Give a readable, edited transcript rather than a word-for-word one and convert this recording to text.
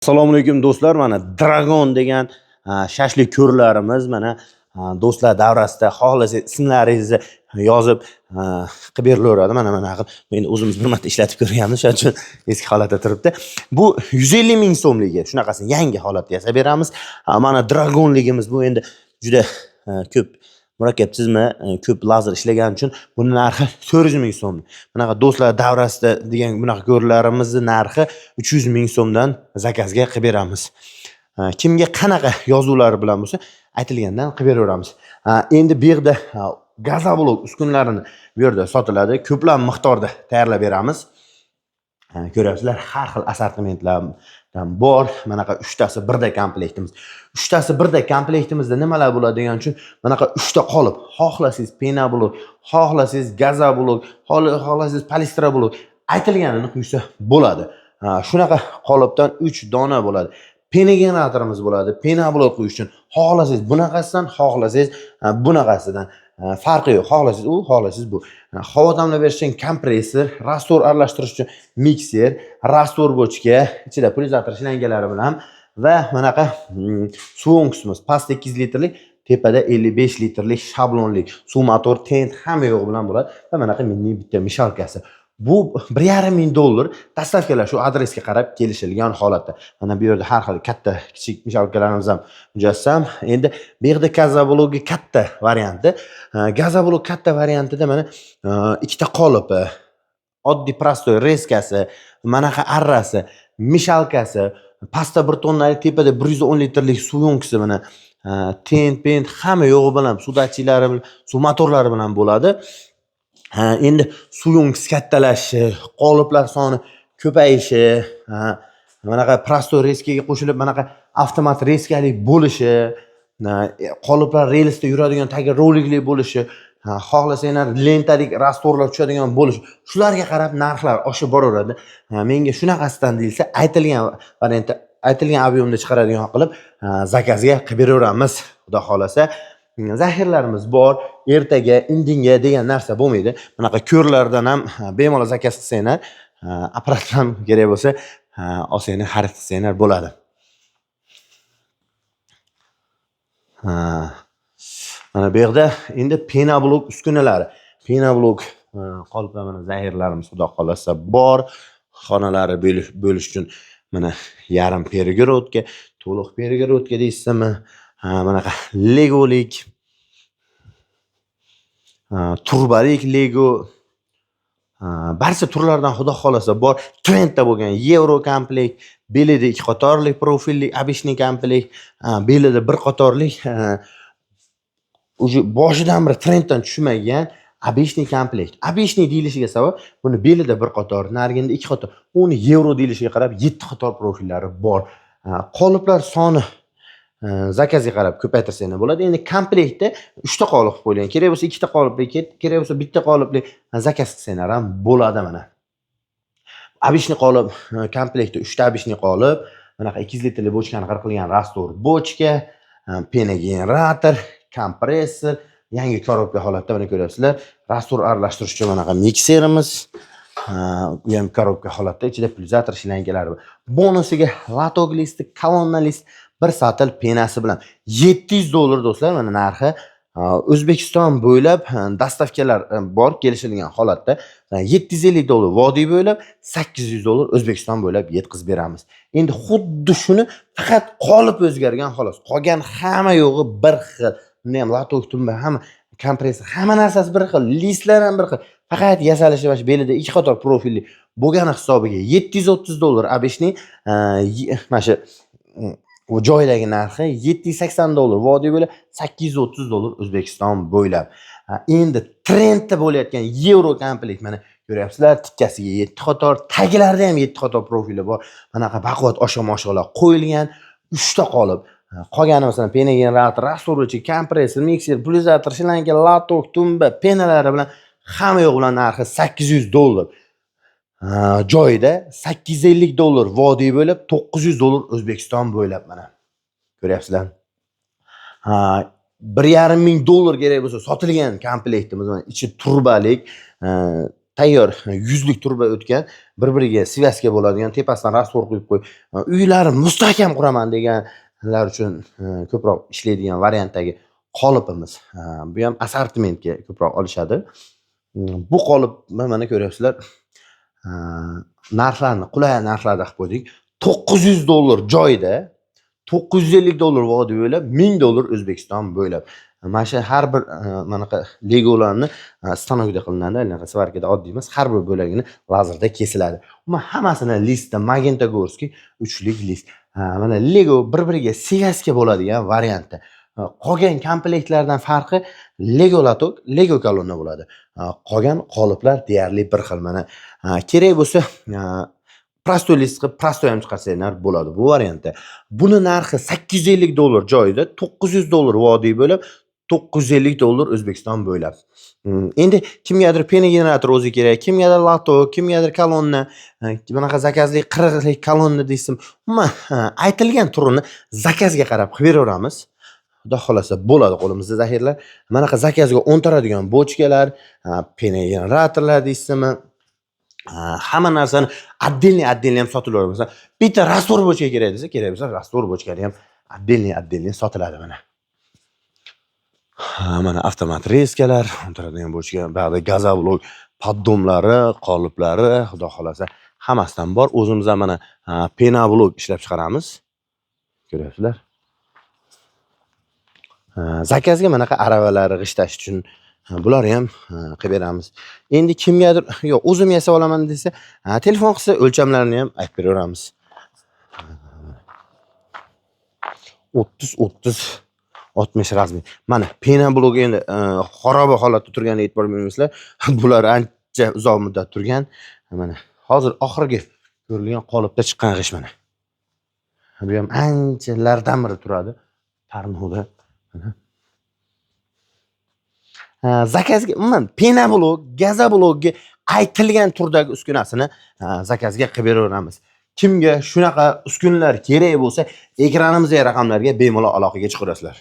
Assalomu alaykum, do'stlar. Mana Dragon degan shashlik ko'rlarimiz mana do'stlar davrasida xohlasangiz ismlaringizni yozib qilib berilaveradi. Mana qilib endi o'zimiz bir marta ishlatib ko'rganmiz, shuning uchun eski holatda turibdi. Bu 150 ming so'mligi, shunaqasini yangi holatda yasab beramiz. Mana Dragonligimiz, bu endi juda ko'p murakkab chizma, ko'p lazer ishlagani uchun buni narxi 400 ming so'm. Bunaqa do'stlar davrasida degan bunaqa ko'rlarimizni narxi 300 ming so'mdan zakazga qilib beramiz. Kimga qanaqa yozuvlar bilan bo'lsa, aytilgandan qilib beraveramiz. Endi bu yerda gazoblok uskunalarini bu yerda sotiladi. Ko'plab miqdorda tayyorlab beramiz. Ko'ryapsizlar, har xil assortimentlardan bor. Manaqa uchtasi birda komplektimiz. Uchtasi birda komplektimizda nimalar bo'ladi degan uchun, manaqa uchta qolip, xohlasangiz пеноблок, xohlasangiz gazoblok, xohlasangiz полистроблок, aytilganini quysa bo'ladi. Shunaqa qolipdan 3 dona bo'ladi. Пеногенераторimiz bo'ladi. Пеноблок quyish uchun xohlasangiz bunaqasidan, xohlasangiz bunaqasidan. Farqi yo'q. Xohlasangiz u, xohlasangiz bu. Havo ta'minlab berish uchun kompressor, раствор aralashtirish uchun mikser, раствор bochka, ichida pulyator shlangalari bilan va manaqa suv o'nkisimiz pastda 200 litrlik, tepada 55 litrlik shablonlik suv motor, tent, hamma yo'g'i bilan bo'ladi va manaqa mini bitta мешалка si. Bu 1,5 ming dollar, доставка lar shu adresga qarab kelishilgan holatda. Mana bu yerda har xil katta, kichik мешалка larimiz ham mujassam. Endi bu yerda gazoblogi katta varianti. Gazoblok katta variantida mana ikkita qolipi, oddiy простой резка si, manaqa arrasi, мешалка si, pastda 1 tonnalik, tepada 110 litrlik suv yonkisi, mana tent, pent, hamma yo'g'i bilan, suv datchiklari bilan, suv motorlari bilan bo'ladi. Endi suv yonkisi kattalashishi, qoliplar soni ko'payishi, manaqa простой резка ga qo'shilib manaqa avtomat резка lik bo'lishi, qoliplar relsda yuradigan, tagi rolikli bo'lishi, xohlasanglar lentalik раствор lar tushadigan bo'lishi, shularga qarab narxlar oshib boraveradi. Menga shunaqasidan deyilsa, aytilgan variantda, aytilgan объем da chiqaradigan qilib zakazga qilib beraveramiz, xudo xohlasa. Zaxiralarimiz bor, ertaga, indinga degan narsa bo'lmaydi. Bunaqa ko'rlardan ham bemalol zakaz qilsanglar, apparat ham kerak bo'lsa, olsanglar, xarid qilsanglar bo'ladi. Mana bu yerda endi пеноблок uskunalari. Пеноблок qoliplar, mana zaxiralarimiz xudo xohlasa bor. Xonalari bo'lish uchun mana yarim перегородка, to'liq перегородка deysizmi? Manaqa legolik, turbalik lego, barcha turlardan xudo xohlasa bor. Trendda bo'lgan yevro komplekt, belida ikki qatorlik profilli обычный komplekt, belida bir qatorlik, уже boshidan bir trenddan tushmagan обычный komplekt. Обычный deyilishiga sabab, buni belida bir qator, nariginda ikki qator, uni yevro deyilishiga qarab 7 qator profillari bor. Qoliplar soni zakazga qarab ko'paytirsanglar bo'ladi. Endi komplektda 3 ta qolip qilib qo'yilgan. Kerak bo'lsa ikkita qolipli, kerak bo'lsa bitta qolipli zakaz qilsanglar ham bo'ladi mana. Обычный qolip komplektda 3 ta обычный qolip, bunaqa 200 litrli bochkani qirqilgan раствор bochka, пеногенератор, kompressor, yangi коробка holatda mana ko'ryapsizlar. Раствор aralashtirish uchun manaqa mikserimiz, u ham коробка holatda, ichida pulsator shlangalari bor. Bonusiga лоток listi, kolonna list, bir satil пена si bilan 700 dollar, do'stlar, mana narxi. O'zbekiston bo'ylab доставка lar bor kelishilgan holatda. 750 dollar vodiy bo'ylab, 800 dollar O'zbekiston bo'ylab yetkazib beramiz. Endi xuddi shuni, faqat qolip o'zgargan xolos. Qolgan hamma yo'g'i bir xil. Bunda ham лоток, tumba, hamma kompressor, hamma narsasi bir xil, listlar ham bir xil. Faqat yasalishi mana shu belida ikki qator profilli bo'lgani hisobiga 730 dollar обычный, mana shu joydagi narxi 780 dollar vodiy bo'ylab, 830 dollar O'zbekiston bo'ylab. Endi trendda bo'layotgan yevro komplekt, mana ko'ryapsizlar, tikkasiga 7 qator, tagilarida ham 7 qator profili bor. Manaqa baquvvat oshiq moshiqlar qo'yilgan, 3 ta qolip. Qolgani masalan пеногенератор, растворчи, kompressor, mikser, pulsator, shlanka, лоток, tumba, пена lari bilan, hamma yo'q bilan narxi 800 dollar. Joyida 850 dollar vodiy bo'ylab, 900 dollar O'zbekiston bo'ylab, mana. Ko'ryapsizlar. 1,5 ming dollar kerak bo'lsa sotilgan komplektimiz, mana ichi turbalik, Tayyor 100 lik truba o'tgan, bir biriga связка bo'ladigan, tepasidan раствор quyib qo'yib, uylarni mustahkam quraman deganlar uchun ko'proq ishlaydigan variantdagi qolipimiz. Bu ham assortimentga ko'proq olishadi. Bu qolip, mana ko'ryapsizlar, narxlarni qulay narxlarda qilib qo'ydik. 900 dollar joyida, 950 dollar vodiy bo'ylab, 1000 dollar O'zbekiston bo'ylab. Mana shu har bir manaqa legolarni stanokda qilinadi, anaqa сварка da oddiy emas, har bir bo'lagini lazerda kesiladi. Umuman, hammasini listda, магнитогорский uchlik list. Mana lego bir biriga связка bo'ladigan variantda. Qolgan komplektlardan farqi lego лоток, lego kolonna bo'ladi. Qolgan qoliplar deyarli bir xil. Mana, kerak bo'lsa, простой list qilib, простой ham chiqarsanglar bo'ladi bu variantda. Buni narxi 850 dollar joyida, 900 dollar vodiy bo'ylab, 950 dollar O'zbekiston bo'ylab. Endi kimgadir пеноgenerator o'zi kerak, kimgadir лоток, kimgadir kolonna, bunaqa zakazli 40 lik kolonna deysin. Umuman, aytilgan turini zakazga qarab qilib beraveramiz. Xudo xohlasa, bo'ladi qo'limizda zaxiralar. Manaqa zakazga o'ntaradigan bochkalar, пеноgeneratorlar deysizmi, hamma narsani отдельный отдельный ham sotilaveradi. Masalan, bitta раствор bochka kerak desa, kerak bo'lsa, раствор bochkani ham отдельный отдельный sotiladi mana. Ha, mana avtomat rezkalar, o'ntaradigan bochka, buyog'da газоблок, поддон lari, qoliplari, xudo xohlasa, hammasidan bor. O'zimiz ham mana пеноблок ishlab chiqaramiz. Ko'ryapsizlar. Zakazga manaqa aravalar g'isht tashish uchun bularni ham qilib beramiz. Endi kimgadir yo'q, o'zim yasab olaman desa, telefon qilsa, o'lchamlarini ham aytib beraveramiz. 30 30 60 размер. Mana пеноблок endi xaroba holatda turganiga e'tibor bermaysizlar. Bular ancha uzoq muddat turgan. Mana hozir oxirgi ko'rilgan qolipda chiqqan g'isht mana. Bu ham anchalardan beri turadi tarnovda. Mana. Zakazga umuman пеноблок, газоблок ga aytilgan turdagi uskunasini zakazga qilib beraveramiz. Kimga shunaqa uskunalar kerak bo'lsa, ekranimizdagi raqamlarga bemalol aloqaga chiqaverasizlar.